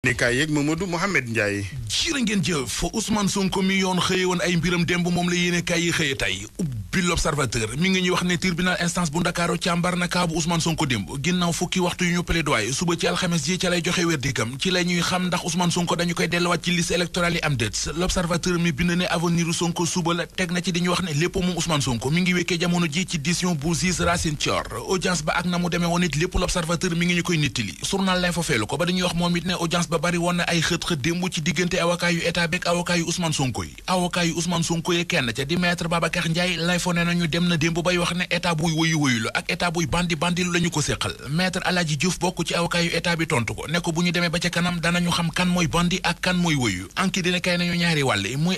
nekkaay yeeg Mamadou Mohamed Ndiaye. jërë ngeen jëf Ousmane Sonko mi yoon xëye woon ay mbiram démb moom la yéenekaay yi xëye tey ubbi l'Observateur mi ngi ñuy wax ne tribunal instance bu Ndakaaru càmbar na kaabu Ousmane Sonko démb ginnaaw fukki waxtu yu ñu plaidoyer suba ci alxames ji ca lay joxe wérdikam ci la ñuy xam ndax Ousmane Sonko dañu koy delluwaat ci liste électorale yi am déet l'Observateur mi bind ne avenir Sonko suba la teg na ci di ñu wax ne lépp moom Ousmane Sonko mi ngi wékkee jamono ji ci décision bu juge Racine Thior audience ba ak na mu demee woon it lépp l'Observateur mi ngi ñu koy nittali journal L'Info feelu ko ba dañuy wax moom it ne audience ba bari woon na ay xët-xët démb ci diggante avocat yu état beeg avocat yu Ousmane Sonko yi avocat yu Ousmane Sonko yi kenn ca di maître Babacar Ndiaye L'Info ne nañu dem na démb bay wax ne état buy wëyu ak état buy bandi lu la ñu ko séqal maître Aladji Diouf bokk ci avocat yu état bi tontu ko ne ko bu ñu demee ba ca kanam danañu xam kan mooy bandi ak kan mooy wëyu anki dina kay nañu ñaari wàll muy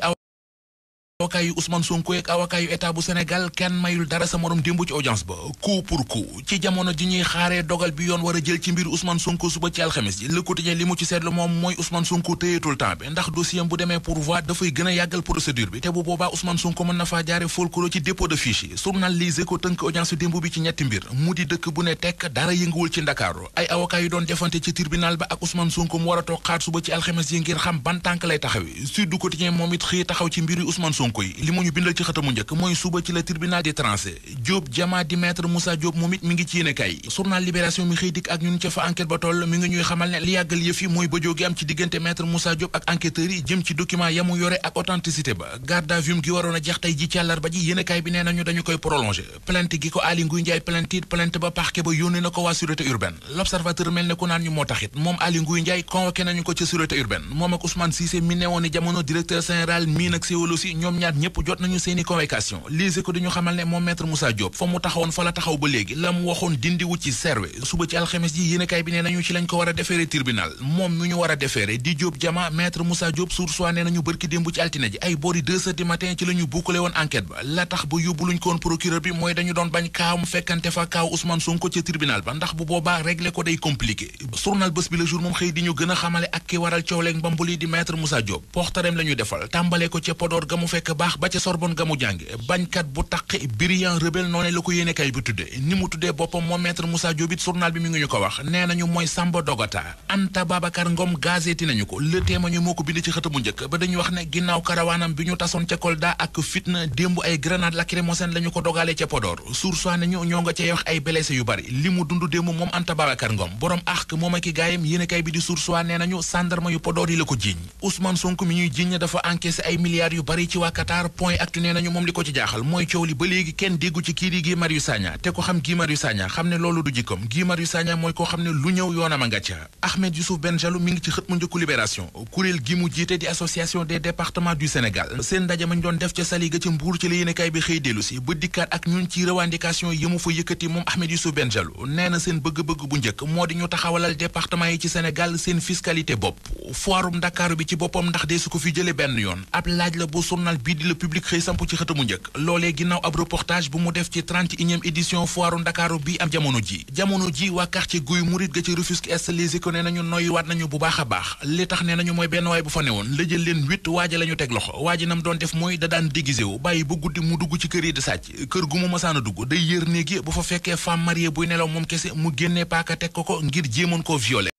avocat yu Ousmane Sonko ak avocat yu état bu Sénégal kenn mayul dara sa morom démb ci audience ba coup pour coup ci jamono ji ñuy xaaree dogal bi yoon war a jël ci mbir Ousmane Sonko suba ci alxames ji Le Quotidien li mu ci seetlu moom mooy Ousmane Sonko téyeetul temps bi ndax dossier bu demee pourvoi dafay gën a yàggal procédure bi te bu boobaa Ousmane Sonko mën na faa jaare folkloo ci dépôt de fiche yi journal Les Échos tënk audience démb bi ci ñetti mbir mu di dëkk bu ne tekk dara yënguwul ci Ndakaaru ay avocat yu doon defante ci tribunal ba ak Ousmane Sonko mu war a toog xaar suba ci alxames ji ngir xam ban tànk lay taxawi Sud Quotidien moom it xëy taxaw ci mbiri Ousmane Sonko yi li mu ñu bindal ci xëtamu njëkk mooy suba ci la tribunal di tranché Diop Jama di maître Moussa Diop moom it mi ngi ci yéenekaay journal Libération mi xëy dikk ak ñun ca fa enquête ba toll mi ngi ñuy xamal ne li yàggal yëf yi mooy bëjoo gi am ci diggante maître Moussa Diop ak enquêteurs yi jëm ci document yamu yore ak authenticité ba garde à vue gi waroon a jeex tey ji ci àllarba ji yéenekaay bi nee nañu dañu koy prolongé plainte gi ko Aly Ngouille Ndiaye plainte ba parquet ba yónnee na ko waa sûreté urbaine l'observateur mel ne ku naan ñu moo taxit moom Aly Ngouille Ndiaye convoqué nañu ko ca sûreté urbaine moom ak Ousmane Cissé mi newoon ni jamono directeur général mine ak Séolosi ñoom ñaar ñëpp jot nañu seeni convocation lise ko dañu xamal ne moom maître Moussa Diop fa mu taxawoon fa la taxaw ba léegi la mu waxoon dindiwu ci serwe suba ci alxames ji yéenekaay bi nee nañu ci lañ ko war a defeere tribunal moom mi ñu war a defeere di Diop Jama maître Moussa Diop source nee nañu bërki démb ci altine ji ay boori 2 heures du matin ci la ñu bouclé woon enquête ba la tax ba yóbbu luñ ko woon procureur bi mooy dañu doon bañ kaawam fekkante fa kaaw Ousmane Sonko ca tribunal ba ndax bu boobaa régler ko day compliqué journal Bës Bi Le Jour moom xëy di ñu gën a xamale ak ki waral coowleeg mbambuli di maître Moussa Diop portarem la ñu defal tàmbalee ko ca Podor ga mu fekk baax ba ca Sorbonne ga mu jànge bañkat bu taqe brillant rebelle noonu la ko yéenekaay bi tudde ni mu tuddee boppam moom maître Moussa Diop it journal bi mi ngi ñu ko wax nee nañu mooy Samba Dogata Anta Babacar Ngom gazeti nañu ko Le Témoin moo ko bind ci xëtamu njëkk ba dañuy wax ne ginnaaw karawaanam bi ñu tasoon ca Kolda ak fitna démb ay grenade lacrymogène la ñu ko dogalee ca Podor Source A nañu ñoo nga cay wax ay blessé yu bari li mu dund démb moom Anta Babacar Ngom borom arc moom ak i gaayam yéenekaay bi di Source A nee nañu sandarma yu Podor yi la ko jiiñ Ousmane Sonko mi ñuy jiiñ dafa encaissé ay milliards yu bari ci waa Qatar Point Actu nee nañu moom li ko ci jaaxal mooy coow li ba léegi kenn déggu ci kii di Guy Marius Sagna te ko xam Guy Marius Sagna xam ne loolu du jikkoom Guy Marius Sagna mooy koo xam ne lu ñëw yoonam a nga ca Ahmed Youssouf Benjalou mi ngi ci xët mu njëkku Libération kuréel gi mu jiite di association des départements du Sénégal seen ndaje mañ doon def ca Saliga ca Mbuur ci la yéenekaay bi xëy dellu si ba dikkaat ak ñun ci revendication yi mu fa yëkkati moom Ahmed Youssouf Benjalou nee na seen bëgg-bëgg bu njëkk moo di ñu taxawalal département yi ci Sénégal seen fiscalité bopp foirum Ndakaaru bi ci boppam ndax dee su ko fi jële benn yoon ab laaj la bu journal bii di Le Public xëy samp ci xëtamu njëkk loolee ginnaaw ab reportage bu mu def ci 31e édition foiru Ndakaaru bi am jamono ji waa quartier Guy Mouride ga ci Rufisque Est Les Échos nee nañu noyyi waat nañu bu baax a baax li tax nee nañu mooy benn waay bu fa newoon la jël leen 8 waaja la ñu teg loxo waaji nam doon def mooy da daan déguisé wu bàyyi ba guddi mu dugg ci kër yi di sàcc kër gu mu mësaan a dugg day yër néegi bu fa fekkee femme mariée buy nelaw moom kese mu génnee paaka teg ko ngir jéemoon koo violé